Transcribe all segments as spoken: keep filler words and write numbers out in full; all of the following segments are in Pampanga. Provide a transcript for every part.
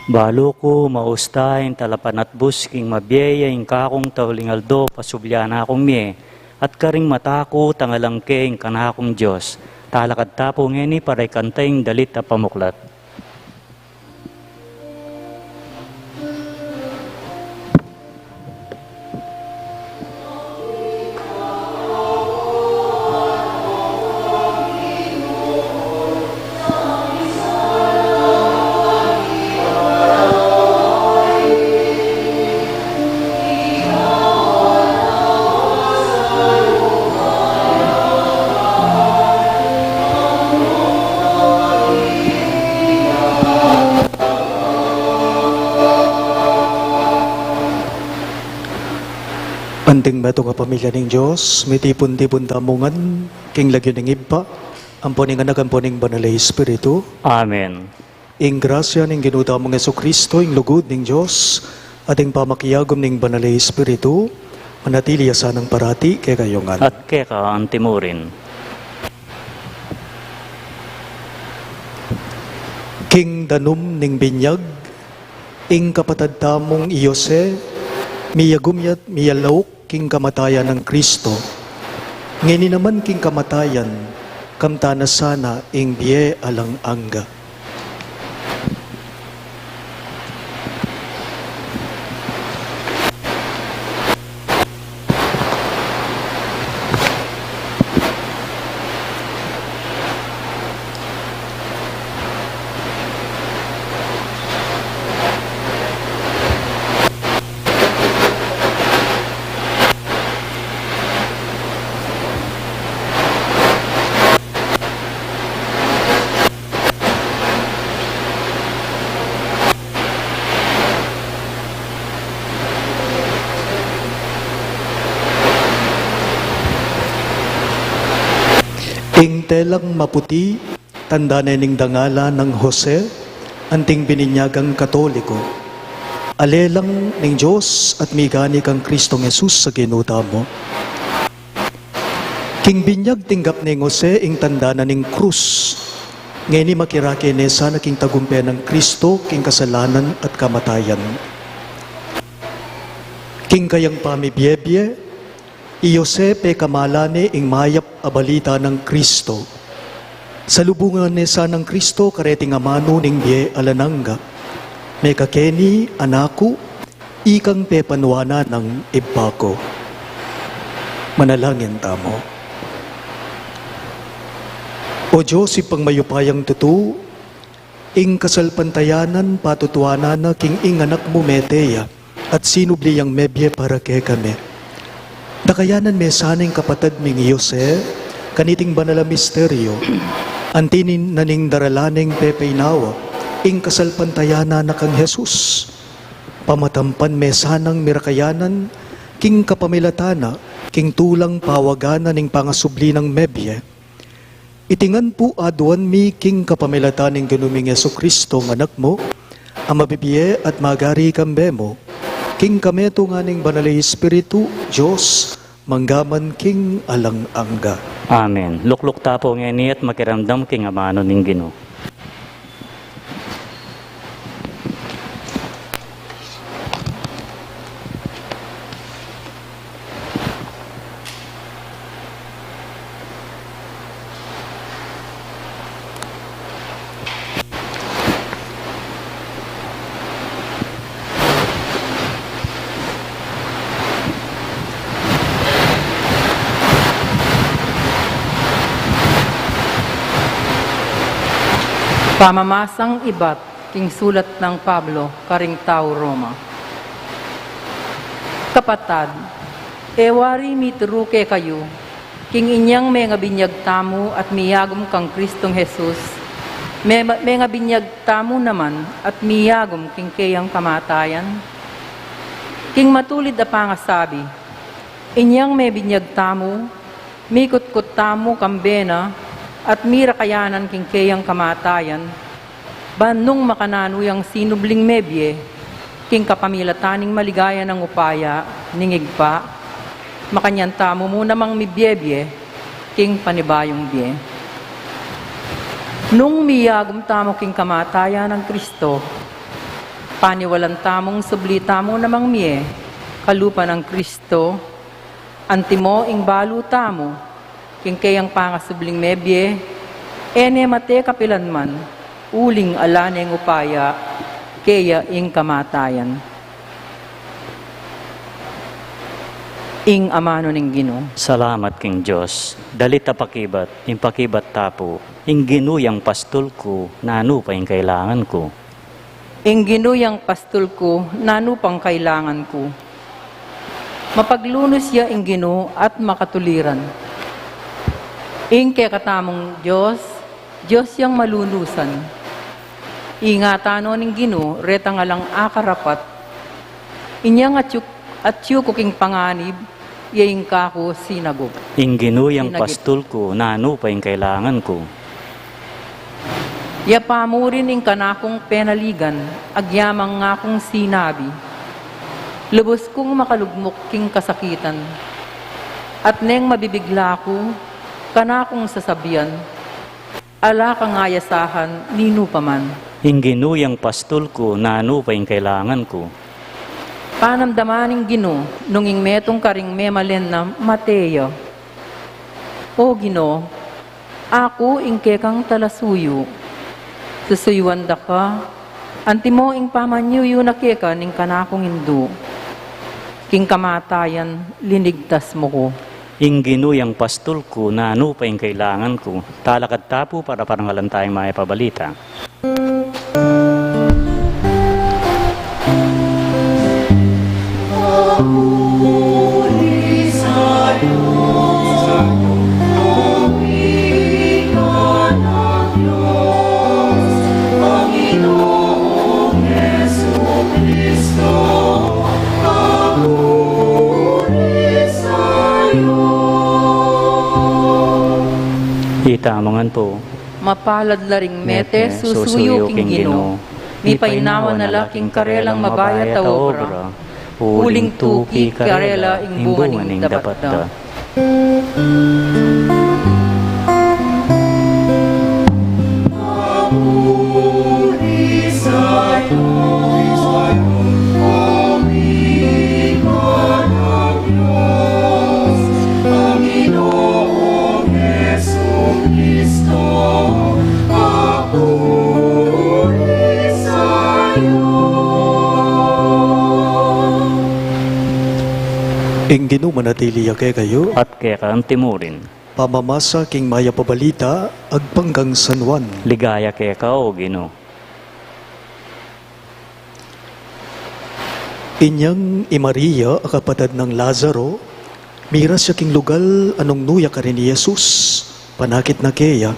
Balu ku mausta ing talapanatbus king mabie ya ing kakung tauling aldo pasublian na kung mie, at karing mata ku tangalang ke ing kanakung Dios. Talakad ta pu ngeni para ikanta ing dalit a pamuklat. Anting metung a pamilya ning Dios, mitipun-tipun tamu ngan king lagyu ning Ibpa, ampo ning Anak, ampo ning Banal a Espiritu. Amen. Ing grasya ning Ginu tamung Jesucristo, ing lugud ning Dios, at ing pamakiagum ning Banal a Espiritu, manatili ya sanang parati kekayu ngan. At keka antimurin. King danum ning binyag, ing kapatad tamung i Jose, miyagum ya't miyalauk king kamatayan nang Cristo. Ngeni naman king kamatayan, kamta na sana ing bie alang angga. Ing telang maputi, tanda ne ning dangalan nang Jose, anting bininyagang Katoliko. Lelang ning Dios at migani kang Cristong Jesus a Ginu tamu. King binyag tinggap neng Jose ing tanda na ning krus. Ngeni makirake ne sana king tagumpe nang Cristo king kasalanan at kamatayan. King kayang pamibiebie, i Jose pekamala ne ing mayap a balita nang Cristo. Salubungan ne sanang Cristo kareting amanu ning bie alang angga. Mekakeni, anak ku, ikang pepanuanan nang Ibpa ku. Manalangin tamu. O Dios, Ibpang mayupayang tutu, ing kasalpantayanan patutuanan na king ing Anak mu mete ya, at sinubli yang mebie para kekami. Dakayanan me sana ing kapatad ming i Jose, kaniting banal a misteryo, anti na ning daralan neng pepaynawa, ing kasalpantayanan na kang Jesus. Pamatampan me sanang mirakayanan, king kapamilatan na, king tulang pawagan na ning pangasubli nang mebie. Iti ngan pu aduan mi king kapamilatan ning Ginu ming Jesucristo, Anak mu, a mabibie at magari kambe mu, king kametungan ning Banal a Espiritu, Dios, mangga man king alang angga. Amen. Lukluk ta pu ngeni at makiramdam king amanu ning Ginu. Pamamasang ibat king sulat nang Pablo karing tau Roma. Kapatad, e wari mituru kekayu, king inyang mengabinyag tamu at miyagum kang Cristong Jesus, me-, mengabinyag tamu naman at miyagum king keyang kamatayan? King matulid a pangasabi, inyang mebinyag tamu, mikutkut tamu kambe na, at mirakayanan king keyang kamatayan, ban nung makananu yang sinubling mebie, king kapamilatan ning maligaya nang upaya ning Ibpa, makanyan tamu mu namang mibiebie, king panibayung bie. Nung miyagum tamu king kamatayan nang Cristo, Paniwalan tamung subli tamu namang mie kalupa nang Kristo, antimo ing balu tamu king keyang pangasubling mebie, e ne mate kapilanman, uling ala neng upaya keya ing kamatayan. Ing amanu ning Ginu. Salamat king Dios. Dalit a pakibat, ing pakibat ta pu, ing Ginu yang pastul ku, nanu pa ing kailangan ku? Ing Ginu yang pastul ku, nanu pang kailangan ku? Mapaglunus ya ing Ginu at makatuliran. Ing kekatamung Dios, Dios yang malunusan. Ingatan no ning Ginu retang alang akarapat. Inyang atyu, atyu ku king panganib, ya ing kaku sinagup. Ing Ginu yang sinagip. Pastul ku, nanu pa ing kailangan ku? Ya pa mu rin ing kanakung penaligan, agyamang ngakung sinabi, lubus kung makalugmuk king kasakitan. At neng mabibigla ku, kanakung sasabian, ala kang ayasahan ninu pa man. Ing Ginu yang pastul ku, nanu pa ing kailangan ku? Panamdaman ning Ginu, nung ing metung karing memalen na mate ya. O Ginu, aku ing kekang talasuyu. Susuyuan da ka, antimo ing pamanyuyu na keka ning kanakung indu. King kamatayan, linigtas mu ku. Ing Ginu yang pastul ku, nanu pa ing kailangan ku? Talakad ta pu para parangalan taya ing Mayap a Balita. Itamu ngan pu. Mapalad la ring mete, mete, susuyu king Ginu. Mipainawa na la king karelang mabayat a obra. Uling tuki karela ing bunga ning dapat da. Ing Ginu manatili ya kekayu. At keka antimurin. Pamamasa king Mayap a Balita agpang kang San Juan. Ligaya keka, O Ginu. Inyang i Maria a kapatad nang Lazaro, miras ya king lugal a nung nu ya karin i Jesus, panakit na keya.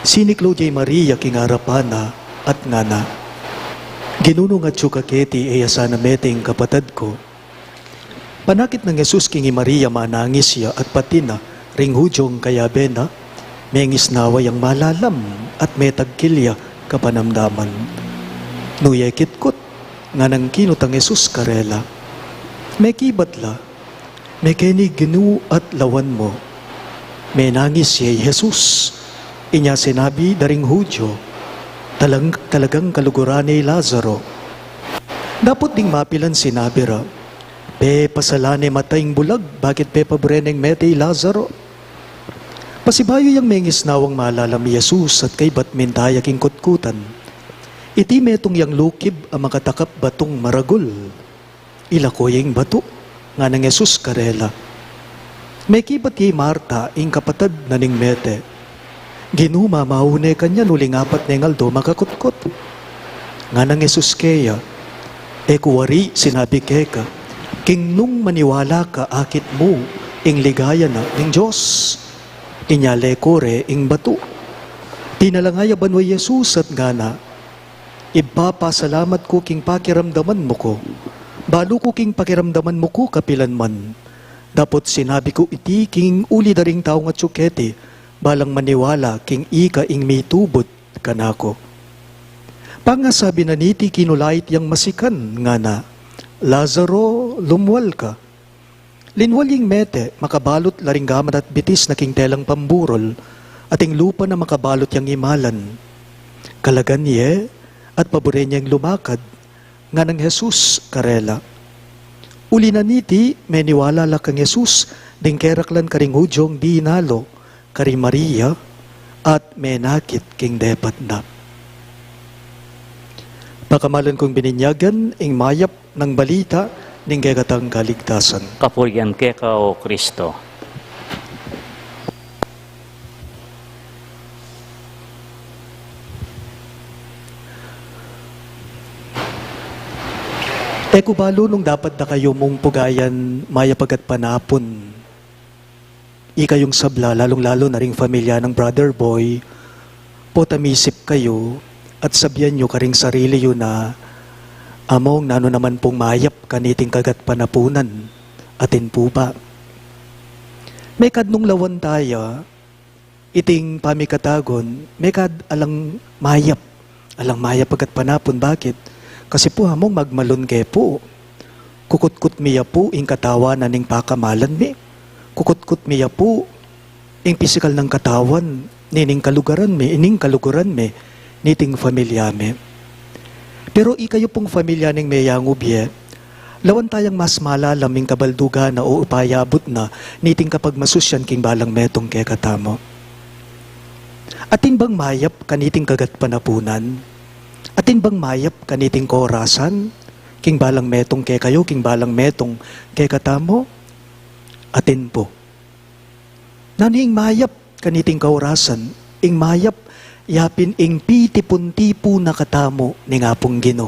Siniklaud ya i Maria king arapan na at ngana, Ginu, nung atyu ka keti, e ya sana mete ing kapatad ku. Panakit nang Jesus king i Maria, manangis ya at pati na ring Judiong kayabe na, mengisnawa yang malalam at metagkil ya kapanamdaman. Nu ya ikitkut, nganang kinutang Jesus karela, mekibat la, mekeni Ginu at lawan mu. Menangis ya i Jesus. Inya sinabi da ring Judio, talang, talagang kaluguran ne i Lazaro. Dapot ding mapilan sinabi ra, pepasala ne mata ing bulag, bakit pepabure neng mete i Lazaro? Pasibayu yang mengisnawang malalam i Jesus at kaybat minta ya king kutkutan. Iti metung yang lukib a makatakap batung maragul. Ilako ya ing batu, nganang Jesus karela. Mekibat ya i Marta, ing kapatad na ning mete. Ginu, mamaune ka niyan uling apat neng aldo makakutkut. Nganang Jesus keya, e ku wari sinabi keka, king nung maniwala ka akit mu ing ligaya na ning Dios. Inya lekore ing batu. Tinalanga ya banua i Jesus at ngana, Ibpa, pasalamat ku king pakiramdaman mu ku. Balu ku king pakiramdaman mu ku kapilan man. Dapot sinabi ku iti king uli da ring taung atyu keti, balang maniwala king ika ing mitubud kanaku. Pangasabi na niti kinulait yang masikan, ngana, Lazaro, lumwal ka. Linwal ya ing mete, makabalut la ring gamat at bitis na king telang pamburul, at ing lupa na makabalut yang imalan. Kalagan ye, at paburen yeng lumakad, Nganang Jesus karela. Uli na niti, meniwala la kang Jesus ding keraklan karing Hudiung dinalo kari Maria, at menakit king depat na. Pakamalan kung bininyagan ing mayap nang balita ning kekatang kaligtasan. Kapurian keka, O Kristo. E ku balu nung dapat da kayu mung pugayan mayap a gatpanapun. Ikayung sabla, lalung-lalu na ring familia nang Brother Boy, potang misip kayu at sabian yu karing sarili yu na, "Among nanu naman pung mayap kaniting kagatpanapunan, atin pu ba?" Mekad nung lawan taya iting pamikatagun, mekad alang mayap, alang mayap a gatpanapun. Bakit? Kasi pu among magmalun ke pu, kukutkut mi ya pu ing katawan na ning pakamalan mi, kukutkut mi ya pu ing pisikal nang katawan nining kalugaran mi, ining kalugaran mi, niting familia mi. Pero ikayu pung familia ning meyangu bie, lawan tayang mas malalam ing kabaldugan na o upayabut na niting kapagmasusyan king balang metung kekatamu. Atin bang mayap kaniting kagatpanapunan? Atin bang mayap kaniting kaorasan king balang metung kekayu, king balang metung kekatamu? Atin pu. Nanu ing mayap kaniting kaorasan? Ing mayap yapin ing pitipun-tipun na katamu ning Apung Ginu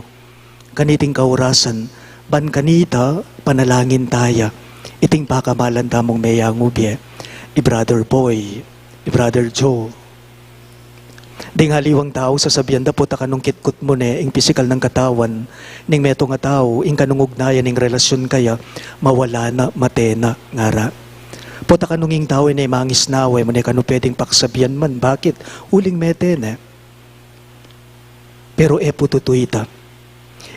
kaniting kaorasan, ban kanita panalangin taya iting pakamalan tamung meyangu bie, i Brother Boy, i Brother Joe. Ding aliwang tau sasabian da, "Pota kanung kitkut mu ne ing pisikal nang katawan ning metung a tau, ing kanung ugnayan ning relasyun kaya mawala na, mate na," ngara. "Pota kanung ing tau e ne mangisnawa, e mu ne kanu pwedeng paksabian man. Bakit? Uling mete ne." Pero e pu tutu ita.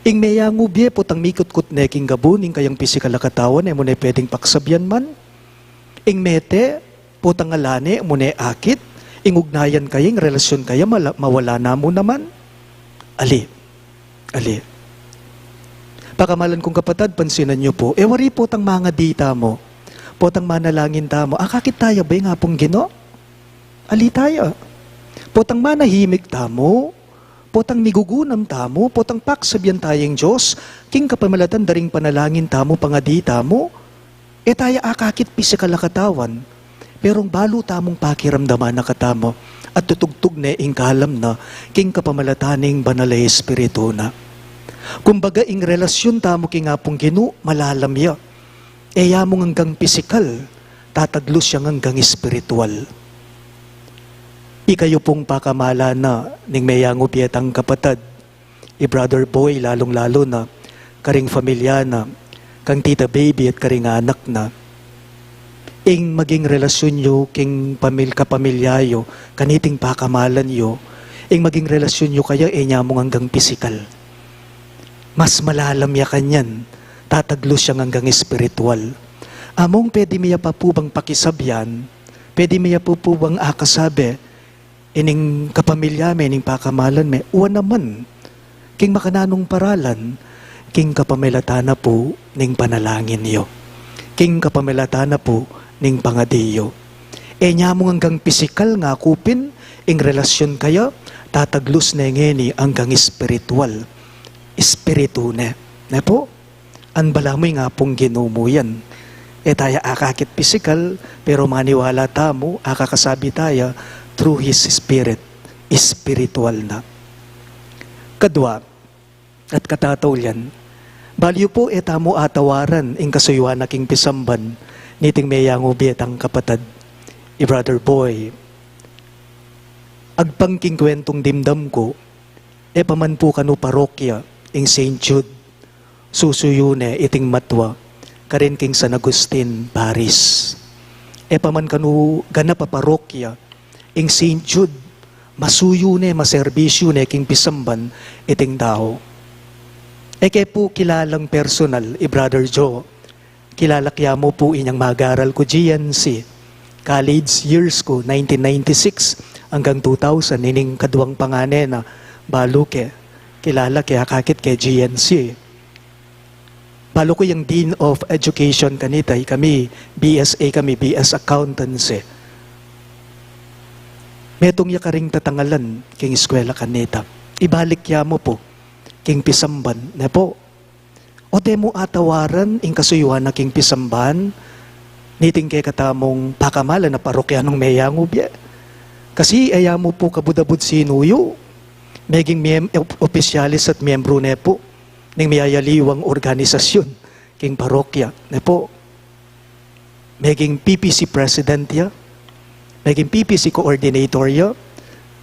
Ing meyangu bie, potang mikutkut ne king gabun ing kayang pisikal a katawan, e mu ne pwedeng paksabian man. Ing mete, potang ala ne mu ne akit, ing ugnayan kaya, ing relasyun kaya, mala-, mawala na mu naman. Ali. Ali. Pakamalan kung kapatad, pansinan yu pu. E wari potang mangadi tamu, potang manalangin tamu, akakit taya ba ing Apung Ginu? Ali taya. Potang manahimik tamu, potang migugunam tamu, potang paksabian taya ing Dios king kapamilatan da ring panalangin tamu, pangadi tamu, e taya akakit pisikal a katawan, pero balu tamung pakiramdaman na katamu at tutugtug ne ing kalam na king kapamilatan ning Banal a Espiritu na. Kumbaga, ing relasyun tamu king Apung Ginu malalam ya. E ya mung anggang pisikal, tataglus yang anggang espiritual. Ikayu pung pakamalan na ning meyangu bie tang kapatad, i Brother Boy, lalung-lalu na karing familia na, kang Tita Baby at karing anak na. Ing maging relasyun yu king pamil-, kapamilya yu, kaniting pakamalan yu, ing maging relasyun yu kaya e nya mung anggang pisikal. Mas malalam ya kanyan, tataglus yang anggang espiritual. Among pwede mi ya pa pu bang pakisabian, pwede mi ya pa pu bang akasabe, ining kapamilya me, ining pakamalan me, wa naman. King makananung paralan, king kapamilatan na pu ning panalangin yu. King kapamilatan na pu ning pangadi yu. E nya mung anggang pisikal, ngaku pin, ing relasyun kaya, tataglus ne ngeni anggang espiritual. Espiritu ne. Ne pu? An balamu ing Apung Ginu mu yan. E taya akakit pisikal, pero maniwala tamu, akakasabi taya through His Spirit, espiritual na. Kadwa, at katataulian, balu yu pu e tamu atawaran ing kasuyuan na king pisamban niting meyangu bie tang kapatad, i Brother Boy. Agpang king kwentung dimdam ku, e pa man pu kanu parokya ing Saint Jude, susuyu ne iting matwa karin king San Agustin Parish. E pa man kanu ganap a parokya ing Saint Jude, masuyu ne, maserbisyu ne king pisamban iting tau. E ke pu kilalang personal i Brother Joe. Kilala ke ya mu pu inyang magaral ku G N C, college years ku, nineteen ninety-six anggang two thousand, ining kadwang pangane na, balu ke, Kilala ke akakit ke G N C. Balu ku yang Dean of Education kanita, ikami, B S A kami, B S Accountancy. Metung ya karing tatangalan king eskwela kanita. Ibalik ya mu pu king pisamban, ne pu. O te mu atawaran ing kasuyuan na king pisamban, niting kekatamung pakamalan a parokyanung meyangu bie. Kasi e ya mu pu kabud-abud sinuyu, meging miyem-, op-, opisyalis at miyembru ne pu ning miyayaliwang organisasyun king parokya, ne pu. Meging P P C president ya, meging P P C coordinator ya,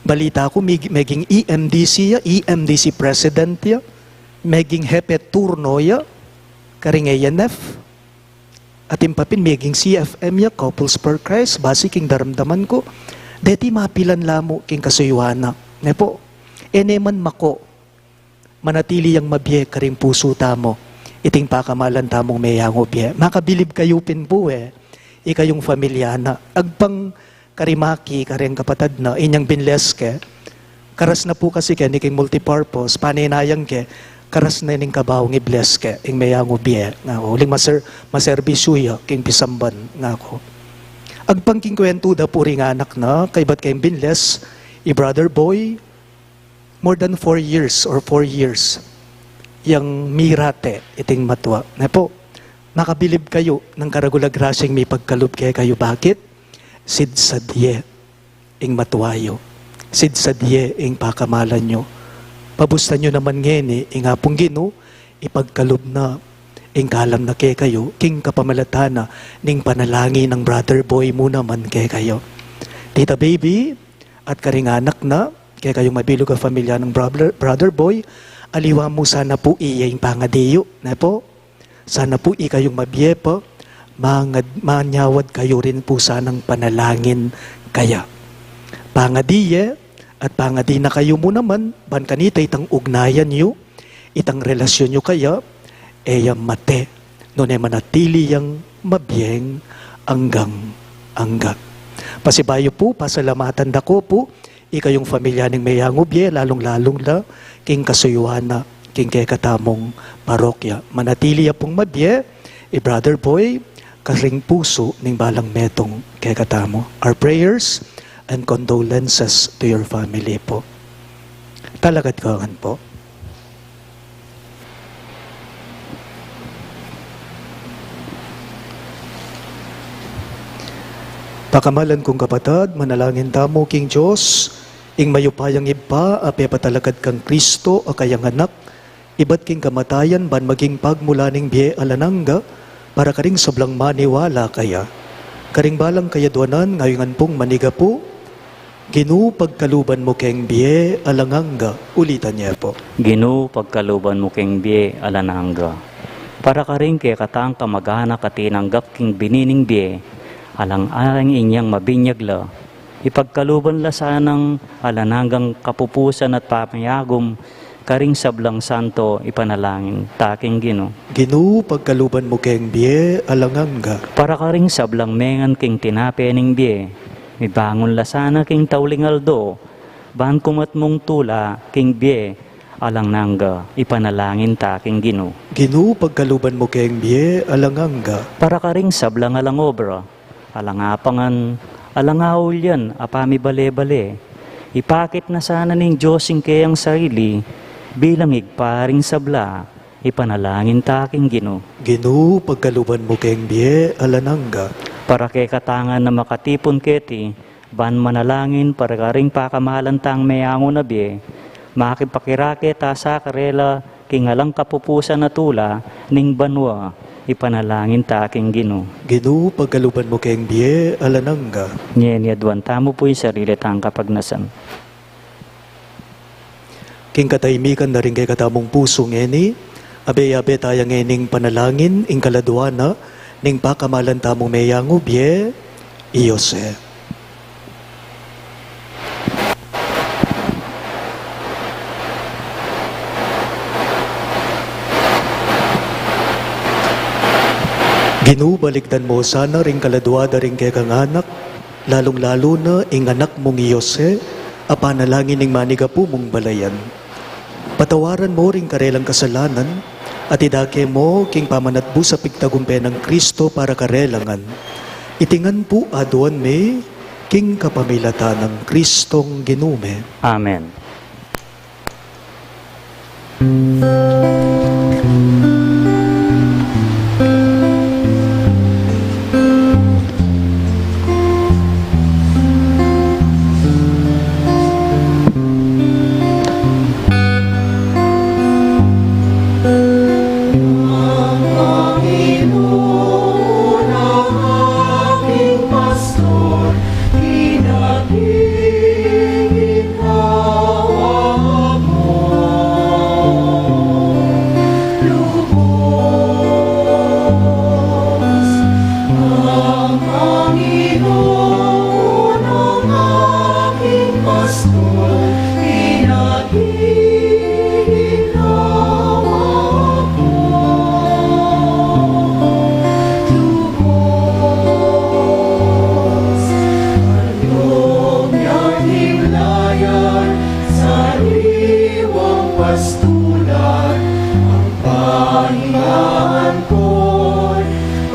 balita ku mig-, meging E M D C ya, E M D C president ya, meging hepe turno ya karing A N F, atin pa pin meging C F M ya, Couples for Christ, basi king daramdaman ku. Deti mapilan la mu king kasuyuan na, ne pu. E ne man mako, manatili yang mabie karing pusu tamu iting pakamalan tamung meyangu bie. Makabilib kayu pin pu e, ikayung familia na. Agpang karing maki, karing kapatad na, inyang binles ke. Karas na pu kasi keni king multipurpose, pane na yang ke, karas na ning kabaung i-bless ke ing meyangu bie. Nga, uling maser-, maserbisyu ya king pisamban, nga ku. Agpang king kwentu da pu ring anak na, kaybat keng binles i Brother Boy, more than four years or four years yang mirate iting matua. Ne pu, makabilib kayu nang karagul a grasyang mipagkalub kekayu. Bakit? Sid sadie ing matua yu. Sid sadie ing pakamalan yu. Pabustan yu naman ngeni ing Apung Ginu, ipagkalub na ing kalam na kekayu, king kapamilatan na ning panalangin nang Brother Boy mu naman kekayu. Tita Baby, at karing anak na, kekayung mabilug a familia nang Brother, Brother Boy, aliwa mu sana pu iya ing pangadi yu, ne pu? Sana pu ikayung mabie pa, mangad-, manyawad kayu rin pu sanang panalangin kaya. Pangadi ye, at pangadi na kayu mu naman, ban kanita itang ugnayan yu, itang relasyun yu kaya, e ya mate, nune manatili yang mabieng anggang angga. Pasibayu pu, pasalamatan da ku pu ikayung familia ning meyangu bie, lalung-lalung la king kasuyuan na king kekatamung parokya. Manatili ya pung mabie i Brother Boy karing pusu ning balang metung kekatamu. Our prayers and condolences to your family pu. Talakad kayu ngan pu. Pakamalan kung kapatad, manalangin tamu king Dios, ing mayupayang Ibpa, a pepatalakad kang Kristo a kayang Anak, ibat king kamatayan ban maging pagmula ning bie alang angga, para karing sablang maniwala kaya. Karing balang kayadwanan, ngeni ngan pung manigapu, Ginu, pagkaluban mu keng bie alang angga. Ulitan ye pu. Ginu, pagkaluban mu keng bie alang angga. Para karing kekatang kamag-anak a tinanggap king bini ning bie, alang-alang inyang mabinyag la, ipagkaluban la sanang alang anggang kapupusan at pamayagum karing sablang santo, ipanalangin ta king Ginu. Ginu, pagkaluban mu keng bie alang angga. Para karing sablang mengan king tinape ning bie, mibangun la sana king tauling aldo, ban kumat mung tula king bie alang angga, ipanalangin ta king Ginu. Ginu, pagkaluban mu keng bie alang angga. Para karing sablang alang obra, alang apangan, alang aulian a pamibale-bale, ipakit na sana ning Dios ing keyang sarili bilang Ibpa ring sabla, ipanalangin ta king Ginu. Ginu, pagkaluban mu keng bie alang angga. Para kekatang ngan a makatipun keti, ban manalangin para karing pakamalan tang meyangu na bie, makipakirake ta sa karela king alang kapupusan a tula ning banua, ipanalangin ta king Ginu. Ginu, pagkaluban mu keng bie alang angga. Ngeni aduan tamu pu ing sarili tang kapagnasan. King katahimikan da ring kekatamung pusu ngeni, abe-abe taya ngening panalangin ing kaladua na ning pakamalan tamung meyangu bie, i Jose. Ginu, balikdan mu sana ring kaladua da ring kekang anak, lalung-lalu na ing anak mung i Jose, a panalangin ning manigapu mung balayan. Patawaran mu ring karelang kasalanan, at idake mu king pamanatbu sa pigtagumpe nang Kristo para karela ngan. Iti ngan pu aduan mi king kapamilatan nang Kristong Ginu mi. Amen. Sariwang pastulan, ang pahingahan ko'y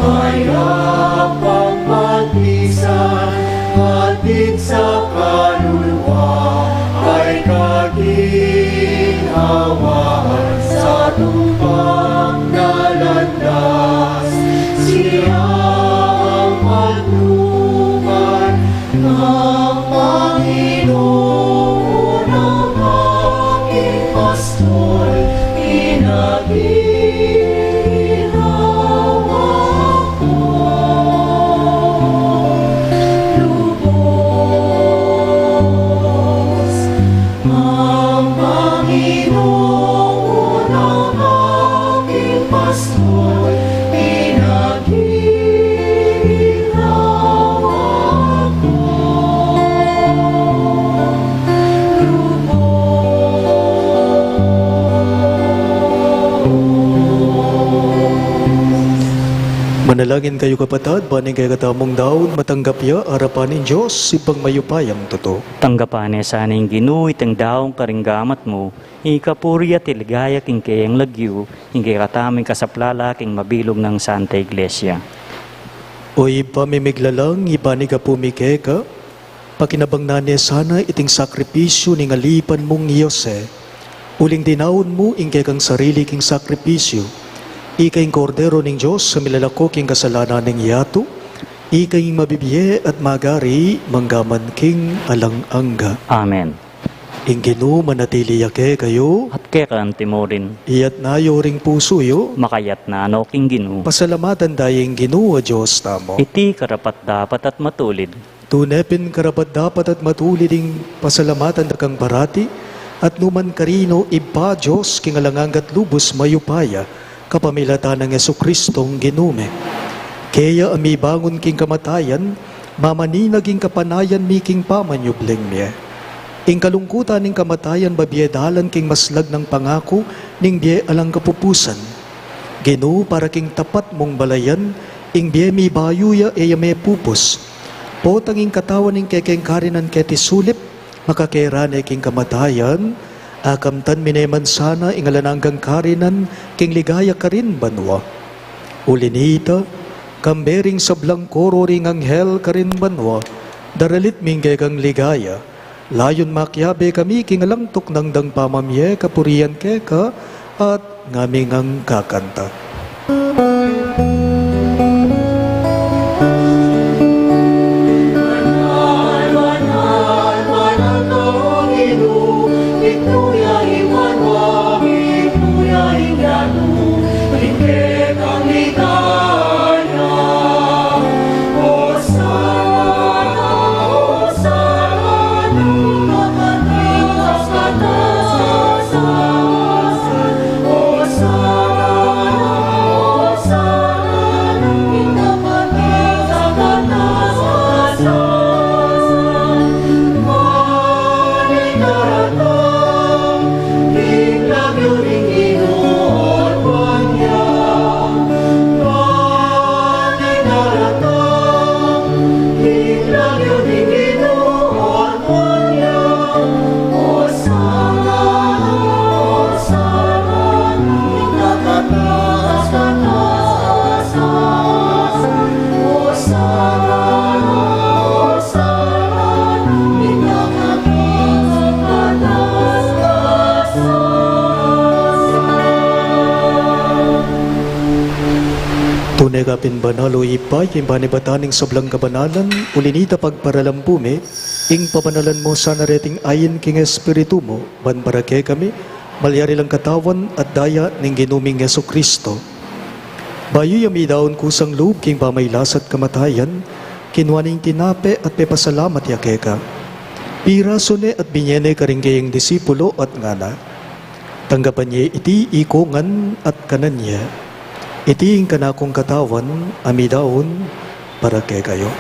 mayapang magpisan, hatid sa kaluluwa ay kaginhawaan sa tumpang na landas. Siya ang patnubay ng Panginoon, ang aking pastor, pinaghihinawa ko lubos. Ang Panginoon ang aking pastor, pinaghihinawa ko lubos. Manalangin kayu, kapatad, ban ing kekatamung daun matanggap ya arapan ning Dios, Ibpang mayupayang tutu. Tanggapan ne sana ning Ginu itang daun karing gamat mu, ikapuri at iligaya king keyang lagyu, ing kekatamung kasaplalan king mabilug nang Santa Iglesia. O Ibpa mi miglalang, ibpa mi keka, pakinabangnan ne sana iting sakripisyu ning alipan mung i Jose, uling dinaun mu ing kekang sarili king sakripisyu. Ika ing Kordero ning Dios a milalako king kasalanan ning yatu, ika ing mabibie at magari manggaman king alang angga. Amen. Ing Ginu manatili ya kekayu. At keka mu rin. Iyatas yu ring pusu yu. Makayatas no king Ginu. Pasalamatan taya ing Ginu a Dios tamu. Iti karapat-dapat at matulid. Tune pin karapat-dapat at matulid ing pasalamatan da kang parati, at nu man karin, O Ibpa, Dios king alang angga at lubus mayupaya, kapamilatan nang Jesucristong Ginu mi. Keya a mibangun king kamatayan, mamaninag ing kapanayan mi king pamanyubling mie. Ing kalungkutan ning kamatayan babie dalan king maslag nang pangaku ning bie alang kapupusan. Ginu, para king tapat mung balayan, ing bie mi bayu ya e ya mepupus. Potang ing katawan ning kekeng karinan keti sulip, makakera ne king kamatayan, akamtan mi ne man sana ing alang anggang karinan king ligaya karin banua. Uli nita, kambe ring sablang koro ring anghel karin banua, daralit mi ing kekang ligaya, layun makiabe kami king alang tuknang dang pamamie kapurian keka, at ngaming ngan kakanta. Dapin banal, o Ibpa, king panibatan ning sablang kabanalan, uli na nita pagparalampu mi ing pabanalan mu sana reting ain king Espiritu mu, ban para kekami malyari lang katawan at daya ning Ginu ming Jesucristo. Bayu ya midaun kusang lub king pamailas at kamatayan, kinua ne ing tinape at pepasalamat ya keka. Pirasu ne at binie ne karing kayang disipulo at ngana: Tanggapan ye iti ikongan at kanan ye. Iti ing kanakung katawan a midaun para kekayu.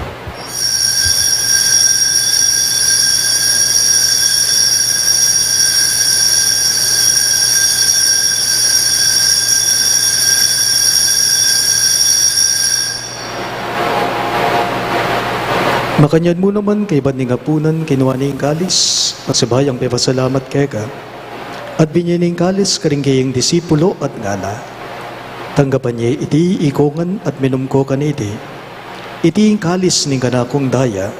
Makanyan mu naman kaybat ning apunan, kinua ne ing kalis, pasibayu yang pepasalamat keka, at binie ne ing kalis karing kayang disipulo at ngana: Tanggapan ye iti ikongan at minum ko kaniti. Iti ing kalis ning kanakung daya,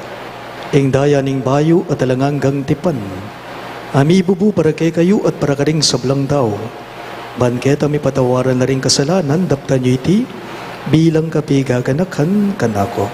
ing daya ning bayu at alang anggang tipan, a mibubu para kekayu at para karing sablang tau. Ban keta mipatawaran la ring kasalanan, daptan yu iti bilang kapigaganakan kanaku.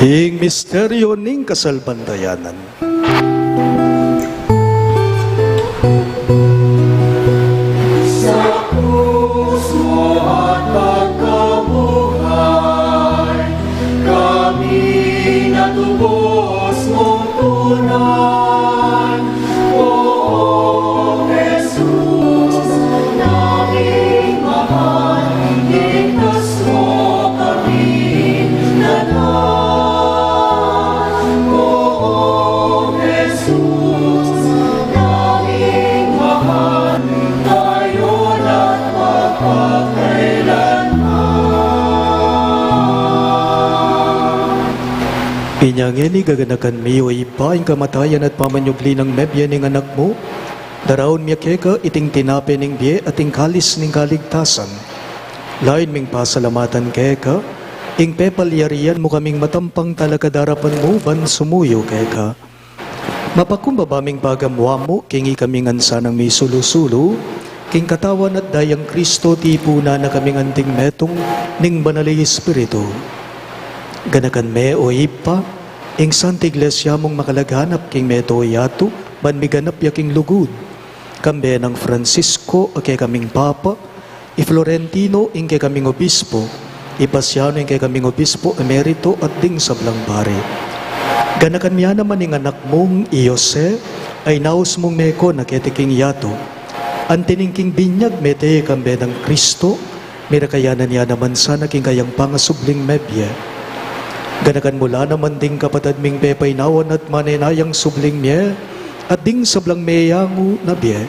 Ing misteryu ning kasalpantayanan. Sa krus mo at pagkabuhay, kami natubos mong tunay. O Jesus naming mahal, ligtas mo kami naman. O Jesus naming mahal, ngayon at magpakailanman. Inya ngeni gaganakan mi, o Ibpa, ing kamatayan at pamanyubli nang mebie ning Anak mu, daraun mi keka iting tinape ning bie at ing kalis ning kaligtasan. Lain ming pasalamatan keka ing pepalyarian mu kaming matampang talakad king arapan mu ban sumuyu keka. Mapakumbaba ming pagamuan mu king ikami ngan sanang misulu-sulu king katawan at dayang Kristo, tipunan na kaming anting metung ning Banal a Espiritu. Ganakan me, o Ibpa, ing Santa Iglesia mung makalaganap king meto a yatu, ban miganap ya king lugud. Kambe nang Francisco a kekaming Papa, i Florentino ing kekaming Obispo, i Pasiano ing kekaming Obispo Emerito at ding sablang pari. Ganakan me naman ing anak mung i Jose, a inaus mung meko na keti king yatu. Anti ning king binyag mete ya kambe nang Kristo, mirakayanan ya naman sana king kayang pangasubling mebie. Ganakan mu la naman ding kapatad ming pepainawan at manenayang subling mie, at ding sablang meyangu na bie.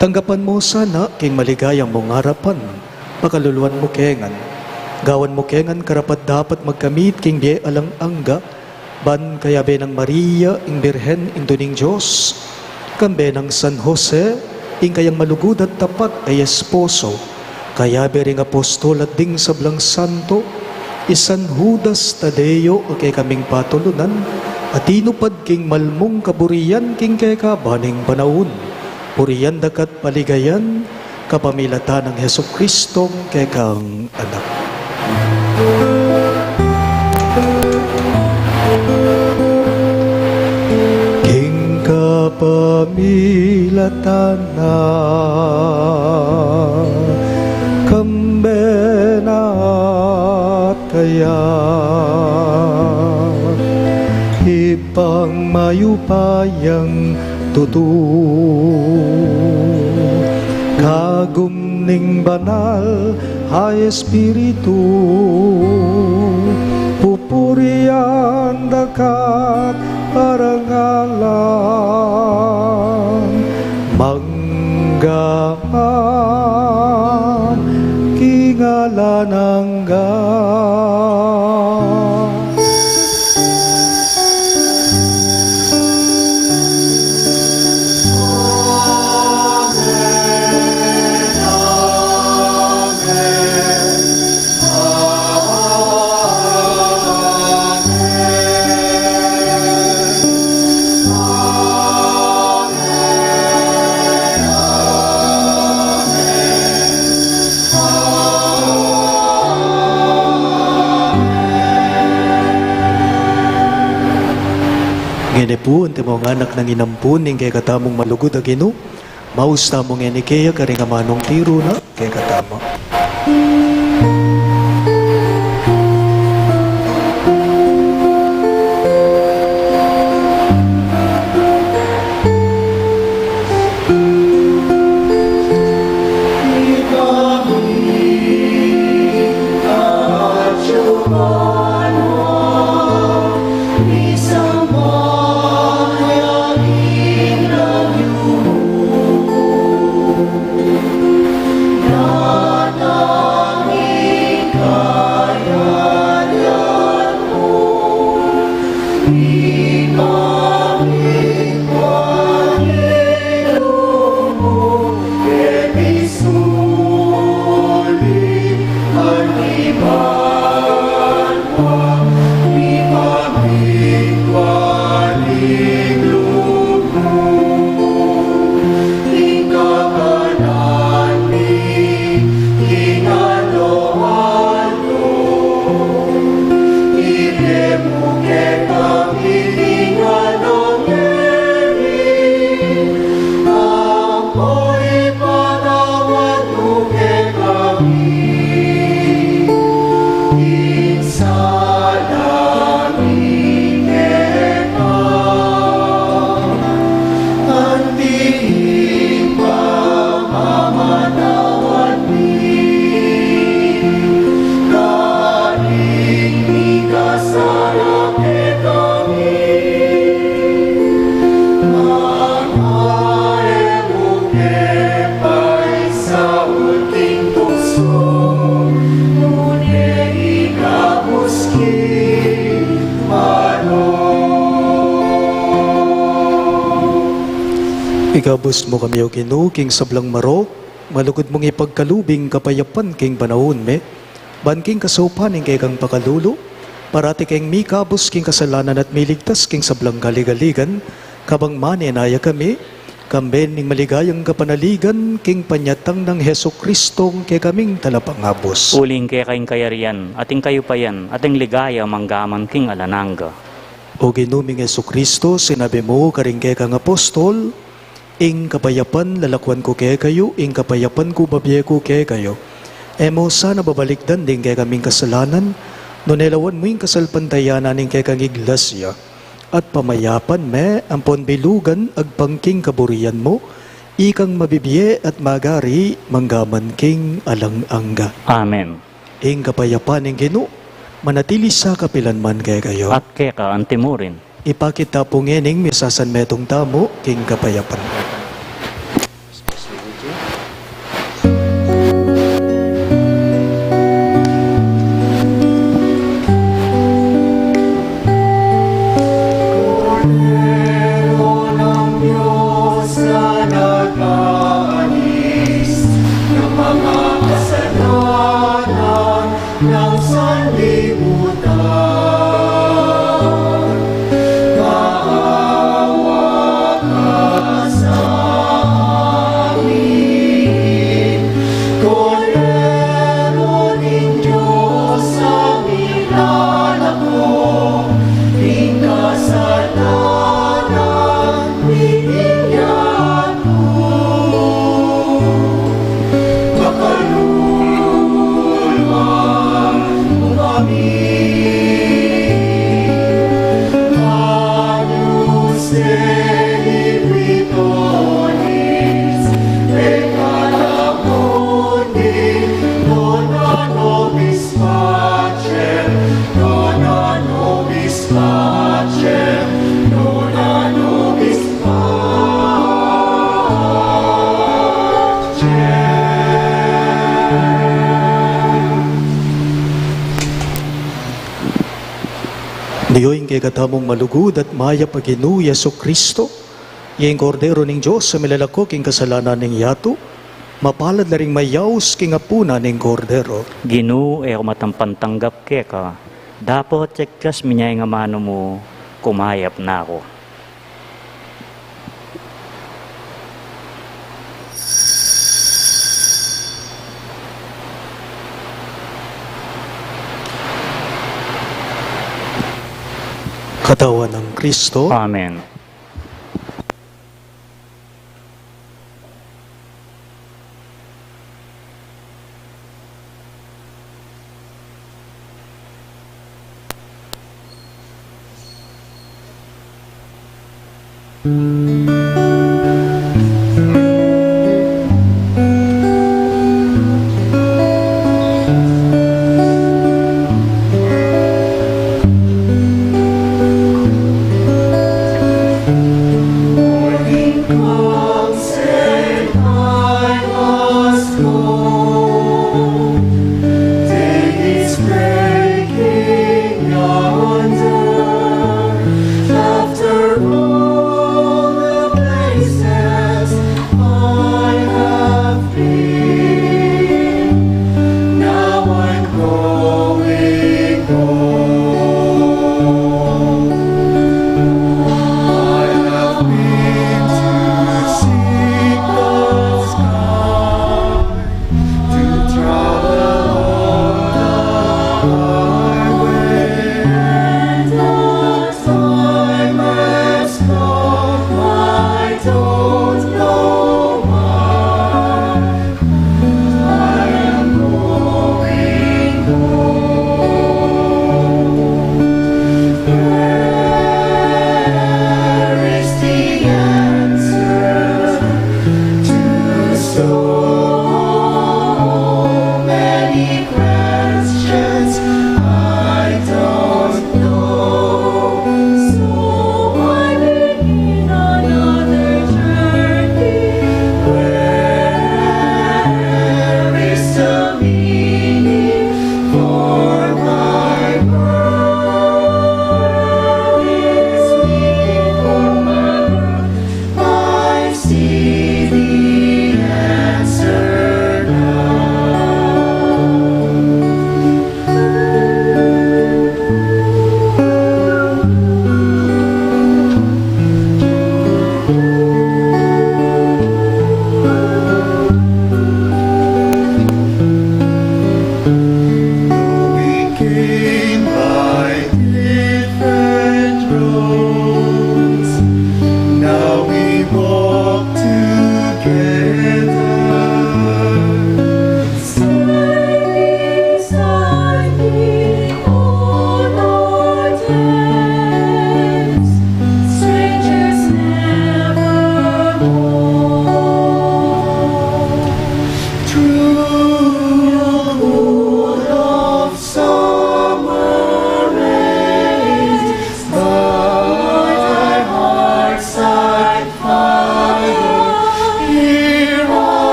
Tanggapan mu sana king maligaya mung arapan, pakaluluan mu kengan. Gawan mu kengan karapat-dapat magkamit king bie alang angga, ban kayabe nang Maria, ing Birhen, Indu ning Dios, kambe nang San Jose, ing kayang malugud at tapat a esposo, kayabe ring apostol at ding sablang santo, i San Judas Tadeo a kekaming patulunan, a tinupad king malmung kaburian king kekaban ning panaun. Purian da ka't paligayan, kapamilatan nang Jesucristong kekang Anak. King kapamilatan na, kambe na at kaya, Ibpang mayupayang tutu, kagum ning Banal a Espiritu, pupurian da ka't parangalan, mangga man king alang angga. Ngeni pu, antimong anak nang inampun ning kekatamung malugud a Ginu, maus tamu ngeni kaya karing amanung tiru na kekatamu. Ikabus mu kami, O Ginu, king sablang marok, malugud mung ipagkalub ing kapayapan king panaun mi, ban king kasaupan ning kekang pakalulu, parati keng mikabus king kasalanan at miligtas king sablang kaligaligan, kabang manenaya kami, kambe ning maligayang kapanaligan king panyatang nang Jesucristo, ing kekaming talapangabus. Uling keka ing kayarian, at ing kayupayan, at ing ligaya manggaman king alang angga. O Ginu ming Jesucristo, sinabi mu karing kekang apostol, "Ing kapayapan lalakuan ku kekayu, ing kapayapan ku babie ku kekayu." E mu sana babalikdan ding kekaming kasalanan, nune lawan mu ing kasalpantayanan ning kekang iglesia, at pamayapan me ampon bilugan agpang king kaburian mu, ikang mabibie at magari manggaman king alang angga. Amen. Ing kapayapan ning Ginu manatili sa kapilan man kekayu. At keka antimurin. Ipakit ta pu ngening misasanmetung tamu king kapayapan. Kordero ng Diyos na nag-aalis ng mga kasalanan ng sanlibutan, maawa ka sa amin. Kordero ning Diyos, a milalako ning kasalanan ning yatu. Pakaluluan mu kami. Agnus Dei, Inquiritunis peccata mundi, dona nobis pacem, dona nobis pacem, dona nobis pacem. Diyo ing kekatamung malugud at mayap a Ginu Jesucristo, ya ing Kordero ning Dios a milalako king kasalanan ning yatu, mapalad la ring mayaus king apunan ning Kordero. Ginu, e ku matampantanggap keka, dapot ya ikasmi ne ing amanu mu, kumayap na ku. Katawan ng Kristo. Amen.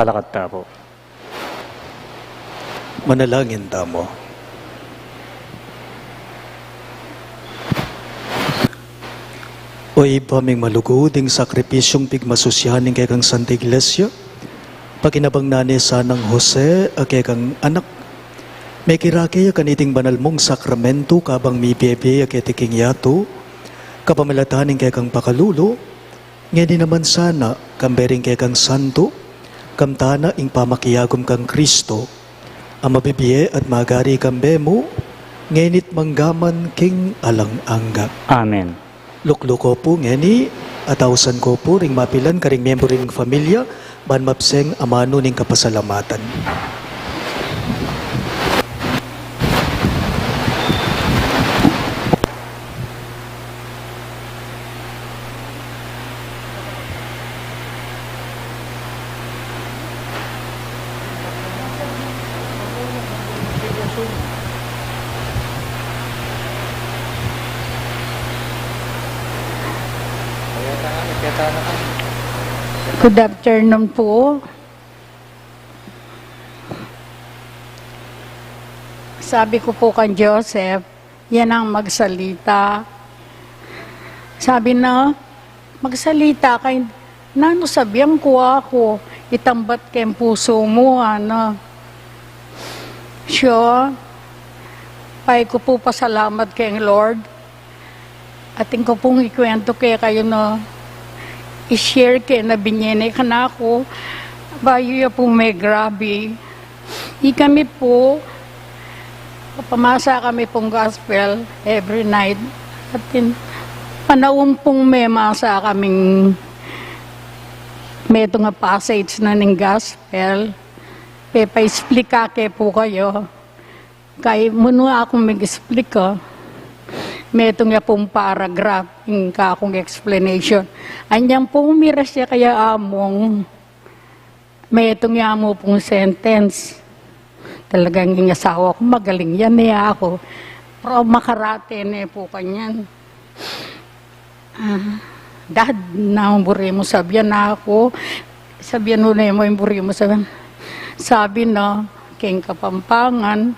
Alakad tamu. Manalangin tamu. O Ibpa ming malugud, ing sakripisyung pigmasusyan ning kekang Santa Iglesia, pakinabang na ne sanang Jose a kekang anak, mekirake ya kaniting banal mung sakramento kabang mibie-bie ya keti king yatu, kapamilatan ning kekang pakalulu, ngeni naman sana, kambe ring kekang santo, kamtan na ing pamakiagum kang Kristo, a mabibie at magari kambe mu, ngeni't manggaman king alang angga. Amen. Lukluku pu ngeni, at ausan ku pu ring mapilan karing miyembru ning familia, ban mabseng amanu ning kapasalamatan. Good afternoon po. Sabi ko po kang Joseph, yan ang magsalita. Sabi na, "Magsalita ka, nanu sabian ku aku, itambat keng pusu mu, ano." Siya, paiku pu pasalamat keng Lord. Atin ku pung ikuwentu kekayu na i-share ke na binye ne kanaku, bayu ya pu megrabe. Ikami pu, papamasa kami pung gospel every night. Atin, panaun pung memasa kaming metung a passage na ning gospel, pepa-explica ke pu kayu. Kay munu aku mag-explica, metung ya pung paragraph ing kakung explanation. Anyan pu, miras ya kaya among, metung ya mu pung sentence. Talagang ing asawa ku magaling ya ne aku. Pero makarate ne pu kanyan. Ah, "Dad, nanu buri mu sabian aku?" Sabian ku ne mu ing buri mu sabian. Sabi na keng Kapampangan,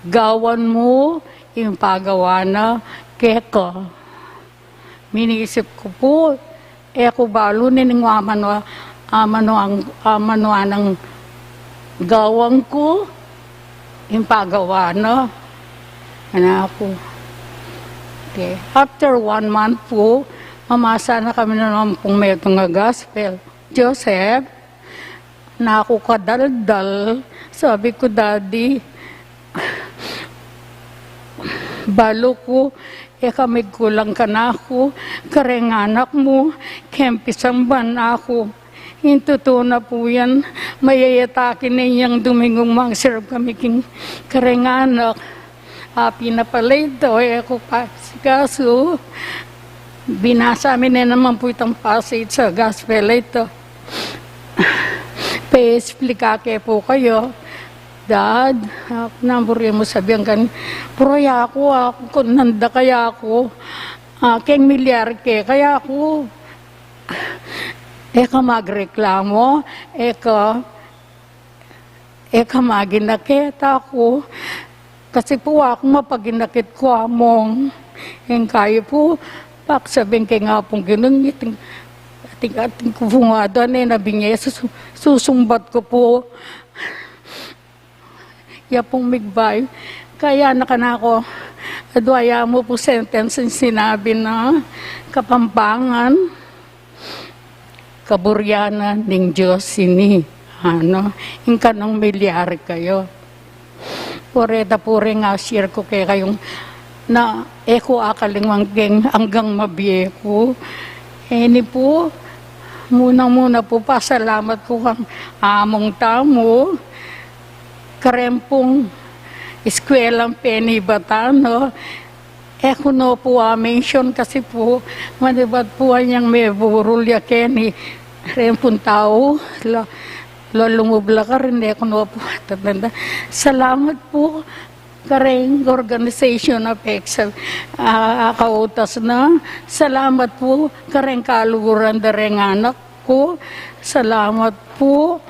"Gawan mu ing pagawa na keka." Minisip ku pu, e ku balu ne ning amanu, amanu, amanu nang gawan ku ing pagawa na, anak ku. Okay. After one month pu, mamasa na kami na naman pung metung a gospel. "Joseph, naku kadaldal," sabi ku, "Daddy, balu ku e ka migkulang kanaku, kareng anak mu, kempisan ban aku." Ing tutu na pu yan, mayayataki ne yang Domingong mang-serve kami king kareng anak. Api na pala ita, e ku pa asikasu. Binasa mi ne naman pu itang passage a gospel a ita. Pe-explica ke pu kayu, "Dad, aku, nanu buri mu sabian keni?" "Pero yaku, aku, kung nanda kaya aku, ah, keng milyari ke kaya aku, e ka magreklamu, e ka, e ka maginakit aku, kasi pu aku mapaginakit ku among." Ing kayu pu, paksabi keng Apung Ginu, atin, atin, atin ku pu ngan, "Dad, e na binye, susu-, susumbat ku pu." Ya pung migbayu. Kaya na kanaku, adwa ya mu pu sentence ing sinabi na Kapampangan, "Kaburian na ning Dios ini." Ano, ing kanung milyari kayu. Pureta pu ring a-share ku kekayu na e ku akalingwan keng anggang mabie ku. Ini pu, muna-muna pu, pasalamat ku kang among tamu, kareng pung eskwelang penibatan, no? E ku no pu a-mention kasi pu, manibat pu anyang meburul ya keni, reng pung tau, la, lalungub la karin, e ku no pu tatanda. Salamat pu kareng organization a peksa, a, a kautas na. Salamat pu kareng kaluguran da reng anak. Pu, salamat pu,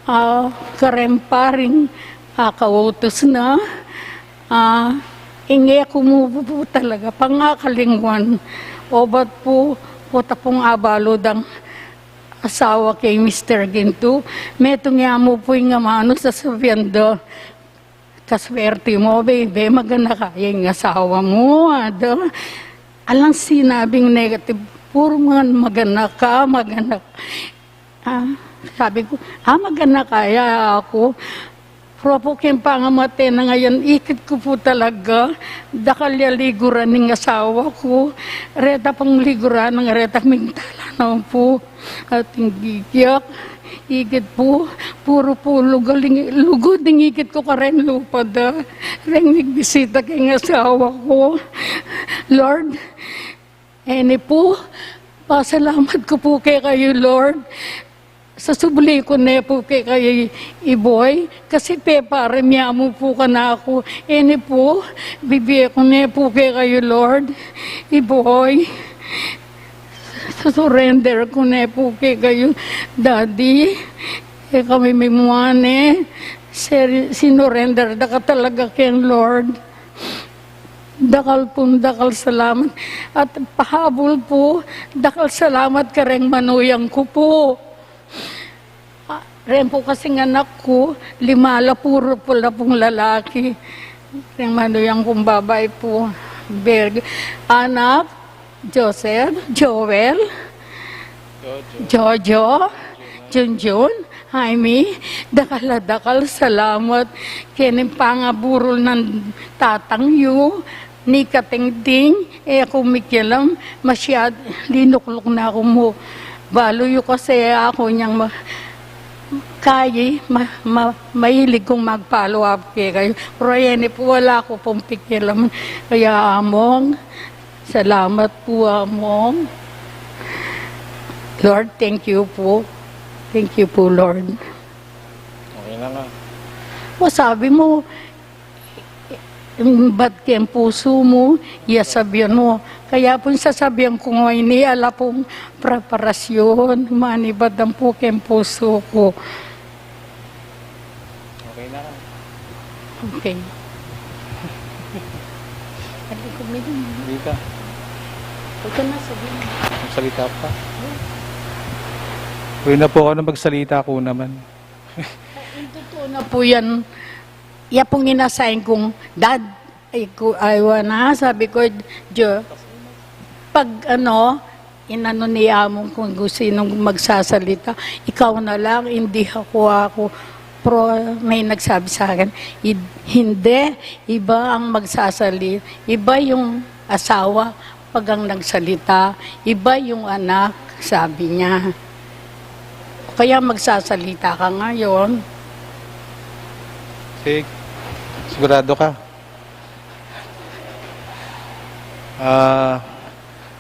ah, kareng paring, ah, kautus na, ah, inge ku mu pu talaga pangakalingwan. Obat pu, pota pung abalu dang asawa keng Mister Gintu, metung ya mu pu ing amanu sasabian da, kaswerte mu, bebe, maganak ka ya ing asawa mu, ada. Alang sinabing negative, puro man maganak ka, maganak. Ah, sabi ku, ah, maganak ka ya aku. Pero pu keng pangamate na ngayan, ikit ku pu talaga, dakal ya liguran ning asawa ku, reta pang liguran nang reta mintala na pu. Ating gigyak, ikit pu, puro pu lugud ing, lugud ing ikit ku karen lupa da. Reng migbisita keng asawa ku. Lord, eni pu, pasalamat ku pu kekayu, Lord. Sasubli ku ne pu kekayu, Iboy, kasi peparamya mu pu kanaku. Eni pu, bibie ku ne pu kekayu, Lord. Iboy, surrender ku ne pu kekayu, Daddy. E kami mimua ne, seri-, sinurrender da ka talaga keng Lord. Dakal pung dakal salamat. At pahabul pu, dakal salamat kareng manuyang ku pu. Ah, reng pu kasing anak ku, lima la, puro pula pung lalaki. Reng manuyang kung babai pu, Berg, anak, Joseph, Joel, Jojo, Junjun, Jaime, dakal a dakal salamat. Keni pangaburul nang tatang yu, ni katingting, e ku mikialam, masyad, linukluk na ku mu. Balu yu kasi aku nyang ma-, kayi, ma-, ma-, mahilig kung mag-follow up kekayu. Pero eni pu, wala ku pung pikialam. Kaya, Among, salamat pu, Among. Lord, thank you pu. Thank you pu, Lord. Okay na nga. O, sabi mu, bat keng pusu mu, ya sabian mu. Kaya pung sasabian ku ngeni, ala pung preparasyon, manibat dan pu keng pusu ku. Okay na ka. Okay. Hindi ko meron. Hindi ka. Huwag ka na sabihin. Magsalita ka. Pwede na po ako na magsalita ko naman. Yung totoo na po yan. Ya pung in-assign kung, "Dad," ay, ku-, aywa na, sabi ko, "Jo, pag ano, inano ni Among kung sinong magsasalita, ikaw na lang, hindi ako, ako." Pero may nagsabi sa akin, "Id-, hindi, iba ang magsasali-, iba yung asawa pag ang nagsalita, iba yung anak," sabi niya. Kaya magsasalita ka ngayon. Sig-, sigurado ka? Ah,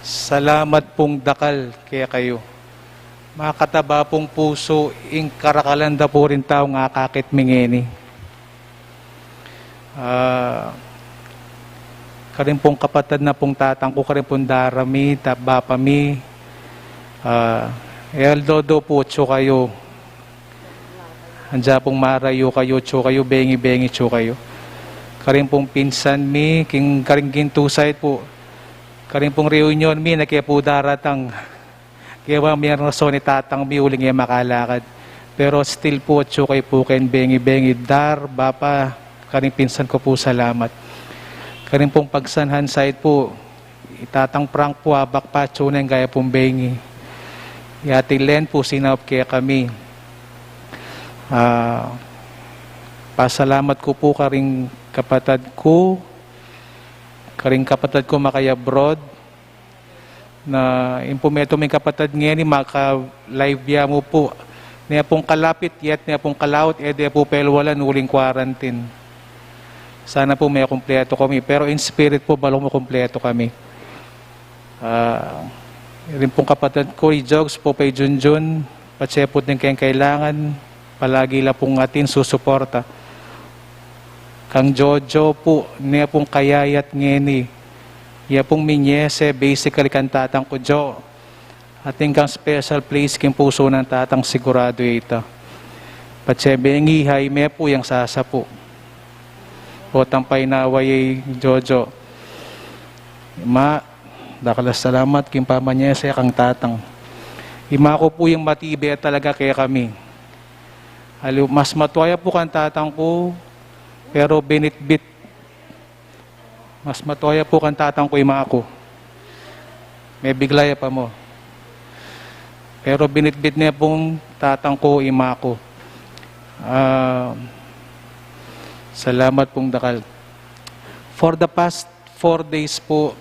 salamat pung dakal kekayu. Makataba pung pusu ing karakalan da pu ring taung akakit mi ngeni. Ah, karin pung kapatad na pung tatang ku, karin pung dara mi, ta-, bapa mi, ah, e aldo-aldo pu atsu kayu. Andia pung marayu kayu, atsu kayu, bengi-bengi atsu kayu. Karin pung pinsan mi, king karing Gintu side pu, karin pung reunion mi, e ke pu daratang. Kaya wa, may rason i tatang mi uling e makalakad. Pero still pu, atsu kayu pu keng bengi-bengi, dar, bapa, karing pinsan ku pu, salamat. Karin pung Pagsanhan side pu, i Tatang Frank pu, abak pa, atsu ne ing gaya pung bengi. I Ate Len pu, sinaup kekami. Ah, pasalamat ku pu karing kapatad ku, karing kapatad ku maka-abroad, na ing pu metung ming kapatad ngeni, maka-live ya mu pu. Ne pung kalapit, yet ne pung kalaut, e de pu pelwalan uling quarantine. Sana pu makumpleto kami. Pero in spirit pu, balu makumpleto kami. Ah, rin pung kapatad ku, i Jogs pu, pa i Junjun, patse pu ning keng kailangan, palagi la pung atin susuporta. Kang Jojo pu, ne pung kayayat ngeni, ya pung minyese, basically kang tatang ku, Jo. Atin kang special place king pusu nang tatang, siguradu ita. Patse bengi, hay me pu yang sasapu. O tampay na wa ye, Jojo. Ima, dakal a salamat king pamanyese kang tatang. Ima ku pu yang matibe talaga kekami. Aliwa, mas matua ya pu kang tatang ku, pero binitbit. Mas matua ya pu kang tatang ku ima ku. Mebigla ya pa mu. Pero binitbit ne pung tatang ku ima ku. Ah, salamat pung dakal. For the past four days pu,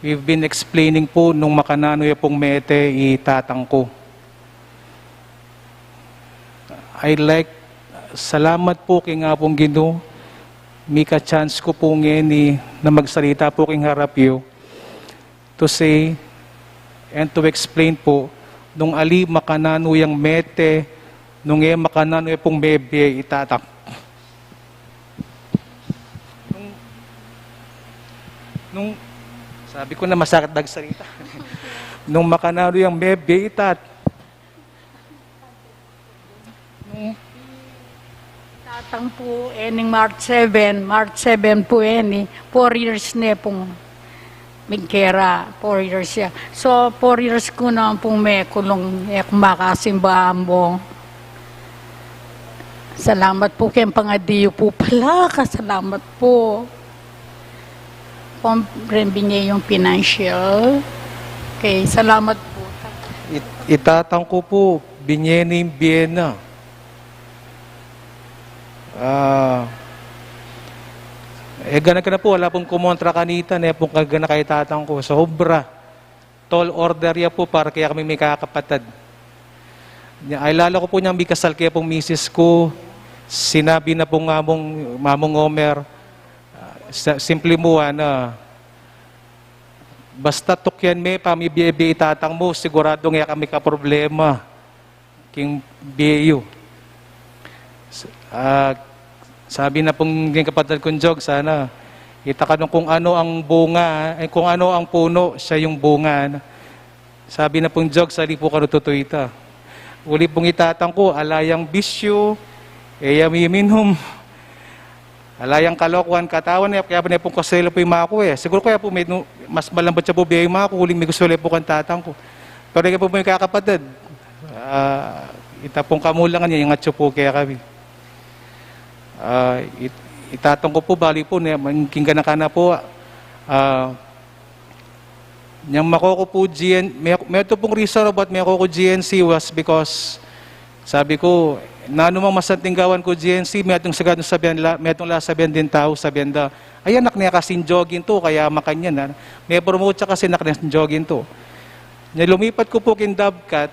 we've been explaining pu nung makananu ya pung mete i tatang ku. I like, salamat pu king Apung Ginu, mika-chance ku pu ngeni na magsalita pu king harap yu, to say and to explain pu nung ali makananu yang mete, nung e makananu ya pung mebie i tatang. Nung, nung, sabi ku na masakit magsalita. Nung makananu yang mebie i tat-, nung tatang pu, ening March seven, March seven pu eni, four years ne pung migkera, four years ya. So, four years ku na pung mekulung, e ku makasimba ambo. Salamat pu keng pangadi yu pu pala, kasalamat pu. Pung binye yung financial. Okay, salamat pu. It-, i tatang ku pu, binye ne ing bie na. Ah, e, gana-gana pu, ala pung kumontra kanita, ne pung kagana kang tatang ku. Sobra. Tall order ya pu para kekami mikakapatad. Nya, ay lalo ku pu nyang mikasal kaya pung misis ku, sinabi na pung Among, Among Omer, ah, sa, simple mu, ana, basta tukyan me pamibie-bie i tatang mu, siguradung e kami kaproblema king bie yu. S-, ah, sabi na pung ning kapatad kung Jog, sana, ita ka nung kung ano ang bunga, eh, kung ano ang puno, siya yung bunga, na. Sabi na pung Jog, sali pu kanu tutu ita. Uli pung i tatang ku, ala yang bisyu, e ya miminum. Ala yang kalokuan, katawan ne, kaya ne pung kasuelu pu i ima ku, e. Siguru kaya pu me-, nu-, mas malambat ya pu bie i ima ku, uling migustu la pu kang tatang ku. Pero kaya pu me kakapatad, ah, ita pung kamulangan ya, ing atyu pu kekami. Ah, it-, i tatang ku pu, bali pu, ne, king ganaka na pu, ah, Nyang mako ku pu G N, me-, metung pung reason obat mako ku G N C was because, sabi ku, nanu mang masanting gawan ku G N C, metung sigadu sabian la, metung la sabian ding tau, sabian da, "Ay, anak ne kasing jogging to, kaya makanyan, ah. Me-promote ya kasi anak ne kasing jogging to." Nya lumipat ku pu king Dovecot,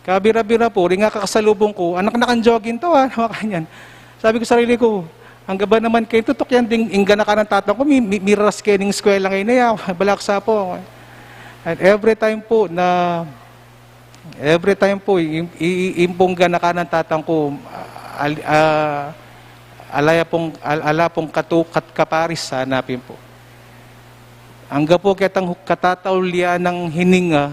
kabira-bira pu, ring kakasalubung ku, "Anak na kang jogging to, ah," makanyan. Sabi ku sarili ku, "Angga ba naman keng tutuk yan ding inggan na ka ng tatang ku, mi-, mi-, miraras keng eskwela ngeni, ah, balak sa pu." And every time pu na, every time pu, i-, i-, i-, impunggan na ka ng tatang ku, al-, ah, ala ya pung, al-, ala pung katu-, kat-, kaparis sa hanapin pu. Angga pu ketang hu-, katataulian ng hininga,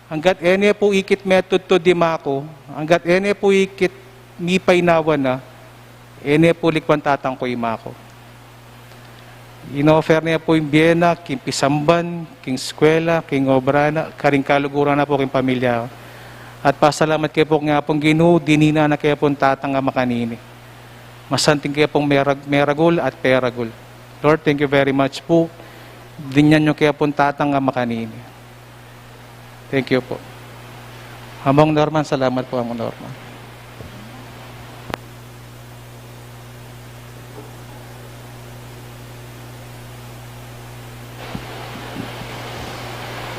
anggat e ne pu ikit metudtud i ima ku, anggat e ne pu ikit mipainawa na, e ne pu likwan tatang ku i ima ku. Inoffer ne pu ing bie na, king pisamban, king eskwela, king obra na, karing kaluguran na pu king pamilya. At pasalamat ke pu king Apung Ginu, dininan na ke pung tatang a makanini. Masanting ke pung merag-, meragul at peragul. Lord, thank you very much pu. Dinnan yu ke pung tatang a makanini. Thank you pu. Among Norman, salamat pu, Among Norman.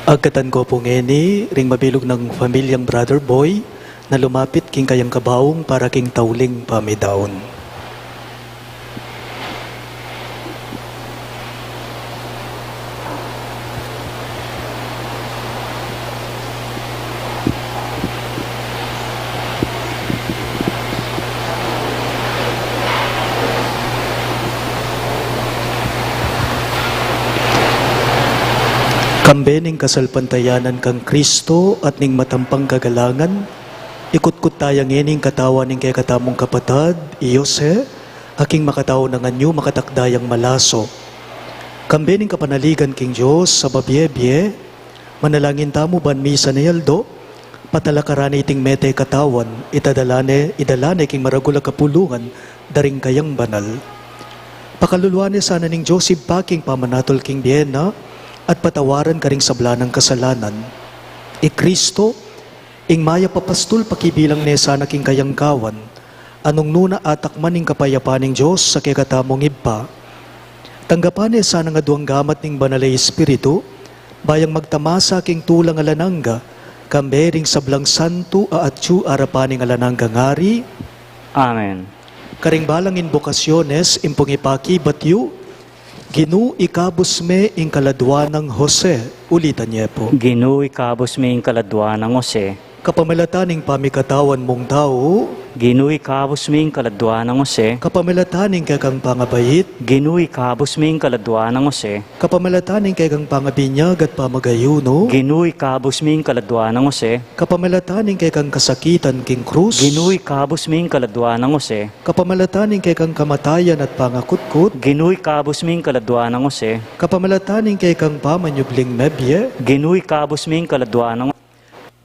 Agkatan ko pu ngeni ring mabilug nang pamilyang Brother Boy na lumapit king kayang kabaung para king tauling pamidaun. Kambe ning kasalpantayanan kang Kristo at ning matampang kagalangan, ikutkut taya ngeni ing katawan ning kekatamung kapatad, i Jose, a king makatau nang anyu makatakda yang malaso. Kambe ning kapanaligan king Dios a mabie-bie, manalangin tamu ban misan a aldo, patalakaran ne iting mete katawan, itadala ne, idala ne king maragul a kapulungan da ring kayang banal. Pakaluluan ne sana ning Dios Ibpa king pamanatul king bie na, at patawaran karing sabla nang kasalanan. I Kristo, ing mayap a pastul, pakibilang ne sana king kayang kawan, a nung nu na atakman ing kapayapan ning Dios a kekatamung Ibpa. Tanggapan ne sanang aduang gamat ning Banal a Espiritu, ba yang magtamasa king tulang alang angga, kambe ring sablang santu a atyu arapan ning alang anggang ari. Amen. Karing balang inbokasyones, ing pung ipakibat yu, Ginu, ikabus me ing kaladua nang Jose. Ulitan ye pu. Ginu, ikabus me ing kaladua nang Jose. Kapamilatan ning pamikatawan mung tau. Ginu, ikabus me ing kaladua nang Jose. Kapamilatan ning kekang pangabait. Ginu, ikabus me ing kaladua nang Jose. Kapamilatan ning kekang pangabinyag at pamagayunu. Ginu, ikabus me ing kaladua nang Jose. Kapamilatan ning kekang kasakitan king krus. Ginu, ikabus me ing kaladua nang Jose. Kapamilatan ning kekang kamatayan at pangakutkut. Ginu, ikabus me ing kaladua nang Jose. Kapamilatan ning kekang pamanyubling mebie. Ginu, ikabus me ing kaladua nang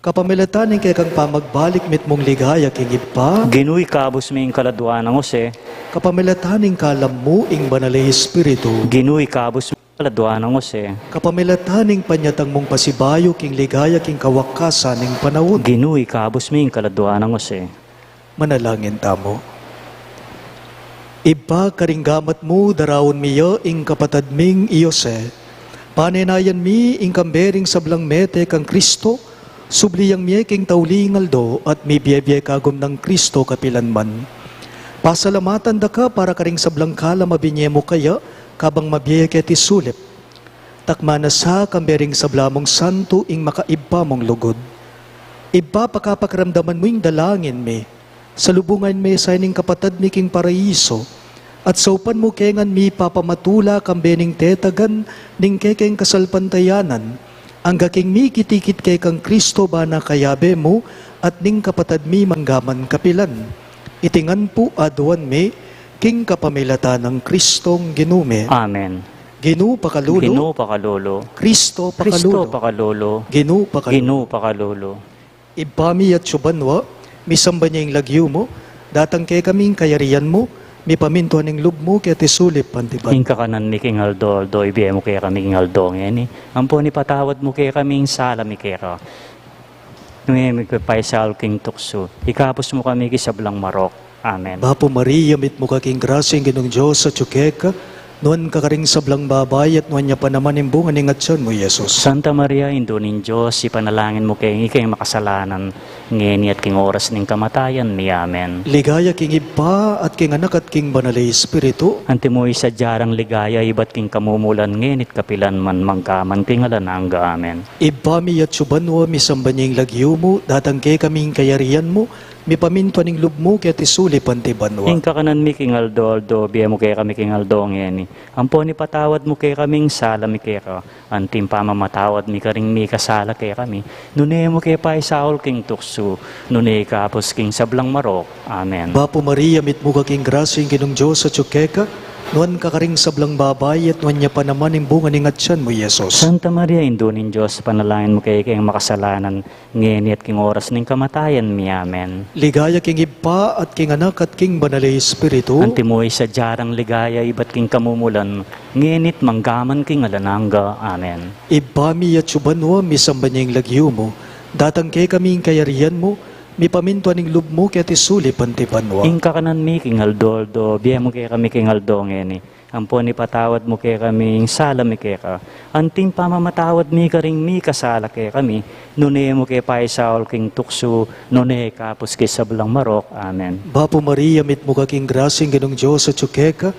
Kapamilatan ning kekang pamagbalik mitmung ligaya king Ibpa. Ginu, ikabus me ing kaladua nang Jose. Kapamilatan ning kalam mu ing Banal a Espiritu. Ginu, ikabus me ing kaladua nang Jose. Kapamilatan ning panyatang mung pasibayu king ligaya king kawakasan ning panaun. Ginu, ikabus me ing kaladua nang Jose. Manalangin tamu. Ibpa, karing gamat mu, daraun mi ya ing kapatad ming i Jose. Panenayan mi ing kambe ring sablang mete kang Kristo, subli yang mie king tauling aldo at mibie-bie kagum nang Kristo kapilan man. Pasalamatan da ka para karing sablang kalam a binie mu kaya, kabang mabie ya keti sulip. Takma na sa kambe ring sabla mung santu ing makaibpa mung lugud. Ibpa, pakapakiramdaman mu ing dalangin mi. Salubungan me sa ining kapatad mi king paraiso, at saupan mu ke ngan mipapamatula kambe ning tetagan ning kekeng kasalpantayanan, angga king mikitikit kekang Kristo ba na kayabe mu at ning kapatad mi manggaman kapilan. Iti ngan pu aduan mi king kapamilatan nang Kristong Ginu mi. Amen. Ginu pakalulu. Ginu pakalulu. Kristo Kristo pakalulu. Pakalulu. Ginu pakalulu. Ginu pakalulu. Ibpa mi atsu banua, misamban ya ing lagyu mu, datang kekami ing kayarian mu, mipamintuan ing lub mu keti sulip anti banua. Ing kakanan mi king aldo-aldo ibie mu kekami king aldo ngeni. Ampon ipatawad mu kekami ing sala mi keka, nune mu ke paisaul king tuksu, ikabus mu kami king sablang marok. Amen. Bapu Maria, mitmu ka king grasya, ing Ginung Dios atsu keka, nuan ka karing sablang babai, at nuan ya pa naman ing bunga ning atian mu, Jesus. Santa Maria, Indu ning Dios, ipanalangin mu keng ikeng makasalanan, ngeni at king oras ning kamatayan mi. Amen. Ligaya king Ibpa, at king Anak, at king Banal a Espiritu. Antimo ing sadya rang ligaya ibat king kamumulan, ngeni at kapilan man, manggaman king alang angga. Amen. Ibpa mi atsu banua, misamban ya ing lagyu mu, datang kekami ing kayarian mu, mipamintuan ing lub mu keti sulip anti banua. Ing kakanan mi king aldo-aldo, ibie mu kekami king aldo ngeni. Ampon ipatawad mu kekami ing sala mi keka, anti ing pamamatawad mi karing mikasala kekami. Nune mu ke paisaul king tuksu, nune ikabus king sablang marok. Amen. Bapu Maria, mitmu ka king grasya, ing Ginung Dios atsu keka, nuan ka karing sablang babai, at nuan ya pa naman ing bunga ning atian mu, Jesus. Santa Maria, Indu ning Dios, ipanalangin mu keng ikeng makasalanan, ngeni at king oras ning kamatayan mi. Amen. Ligaya king Ibpa, at king Anak, at king Banal a Espiritu. Antimo ing sadya rang ligaya ibat king kamumulan, ngeni at manggaman king alang angga. Amen. Ibpa mi atsu banua, misamban ya ing lagyu mu, datang kekami ing kayarian mu, mipamintuan ing lub mu keti sulip anti banua. Ing kakanan mi king aldo-aldo, ibie mu kekami king aldo ngeni. Ampon ipatawad mu kekami ing sala mi keka, anti ing pamamatawad mi karing mikasala kekami. Nune mu ke paisaul king tuksu, nune ikabus king sablang marok. Amen. Bapu Maria, mitmu ka king grasya, ing Ginung Dios atsu keka,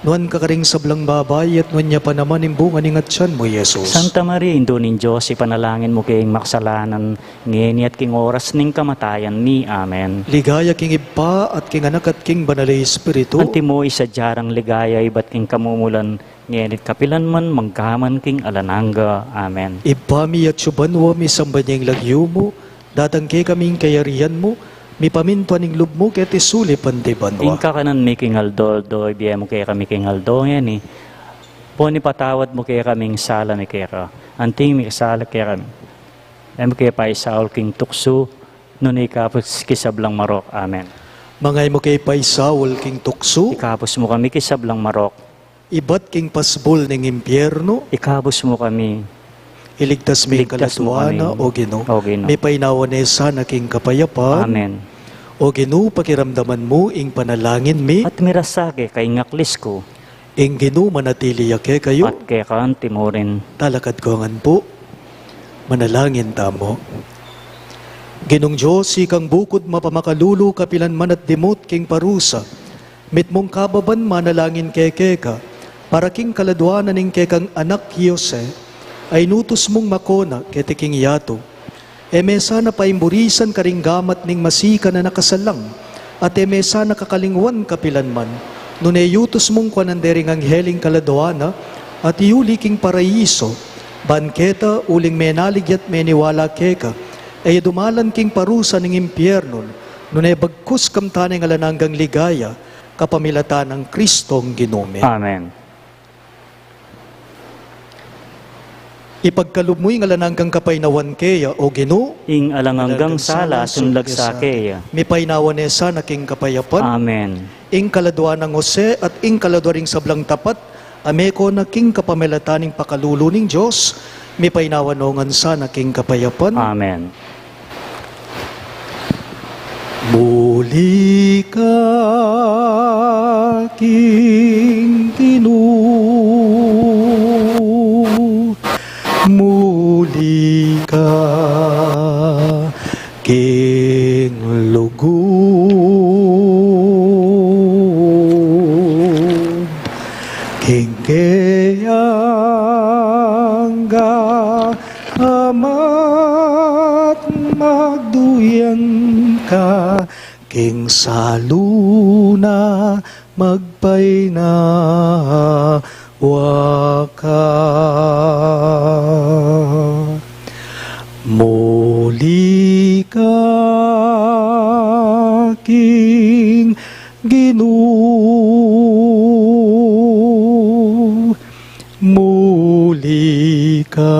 Nuan ka karing sablang babai, at nuan ya pa naman ing bunga ning atian mu, Jesus. Santa Maria, Indu ning Dios, ipanalangin mu keng makasalanan, ngeni at king oras ning kamatayan mi. Amen. Ligaya king Ibpa, at king Anak, at king Banal a Espiritu. Antimo ing sadya rang ligaya ibat king kamumulan, ngeni at kapilan man, mangga man king alang angga. Amen. Ibpa mi, atiu ka banua, misamban ya ing lagyu mu, datang kekami ing kayarian mu, mipamintuan ing lub mu keti sulip anti banua. Ing kakanan mi king aldo-aldo, ibie mu kekami king aldo ngeni, ampon ipatawad mu kekami ing sala mi keka, anti ing mikasala kekami. E mu ke paisaul king tuksu, nune ikabus king sablang marok. Amen. Manga e mu ke paisaul king tuksu, ikabus mu kami king sablang marok. Ibat king pasbul ning impiernu, ikabus mu kami. Iligtas mu ing kaladua na, O Ginu. O Ginu. Mipainawa ne sana king kapayapan. Amen. O Ginu, pakiramdaman mu ing panalangin mi. At mirasa ke king aklis ku. Ing Ginu manatili ya kekayu. At keka antimurin. Talakad ko ngan pu. Manalangin tamu. Ginung Dios, ikang bukud mapamakalulu kapilan man at dimut king parusa, mitmung kababan manalangin kami keka, para king kaladua na ning kekang anak i Jose, a inutus mung makona keti king yatu. E me sana paimburisan karing gamat ning masikan a nakasalang, at e me sana kakalingwan kapilan man, nune iutus mung kuanan dering anghel ing kaladua na, at iuli king paraiso, ban keta uling menalig ya't meniwala keka, e ya dumalan king parusa ning impiernu, nune bagkus kamtan ing alang anggang ligaya, kapamilatan nang Kristong Ginu mi. Amen. Ipagkalub mu ing alang anggang kapainawan keya, O Ginu. Ing alang anggang sala sunlag sa keya. Mipainawa ne sana king kapayapan. Amen. Ing kaladua nang Jose at ing kaladua ring sablang tapat, a mekona king kapamilatan ning pakalulu ning Dios, mipainawa no ngan sana king kapayapan. Amen. Muli ka king Ginu, muli ka king lugud, king keyang ga amat magduyan ka, king salu na magpainawa ka. Muli ka king Ginu, muli ka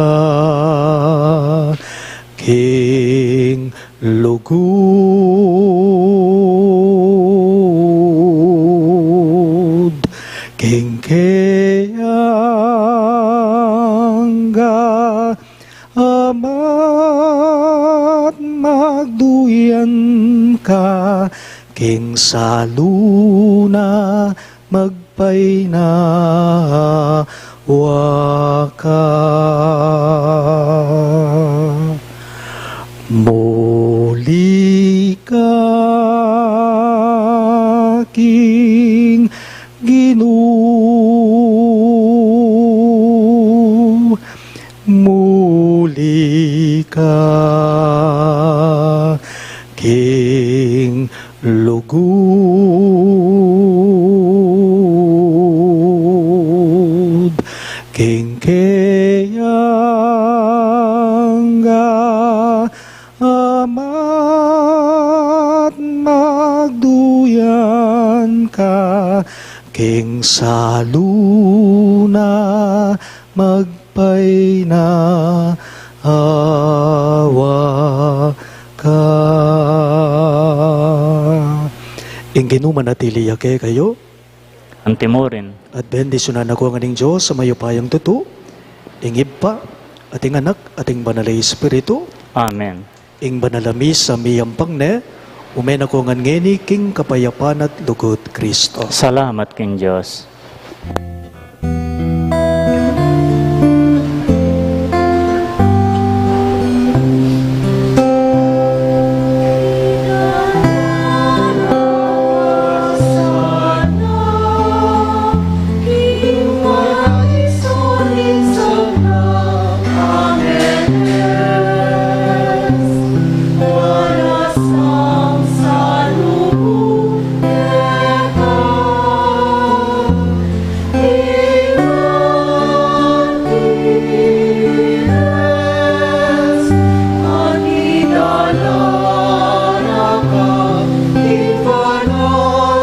king lugud, king keyang ga amat magduyan ka, king salu na magpainawa ka. Muli ka king Ginu, muli ka king lugud, king keyang ga amat magduyan ka, king salu na magpainawa ka. Ing Ginu manatili ya kekayu. Antimo rin. At bendisyunan na kayu ngan ning Dios a mayupayang tutu, ing Ibpa, at ing Anak, at ing Banal a Espiritu. Amen. Ing banal a misa miyampang ne, ume na kayu ngan ngeni king kapayapan at lugud Kristo. Salamat king Dios.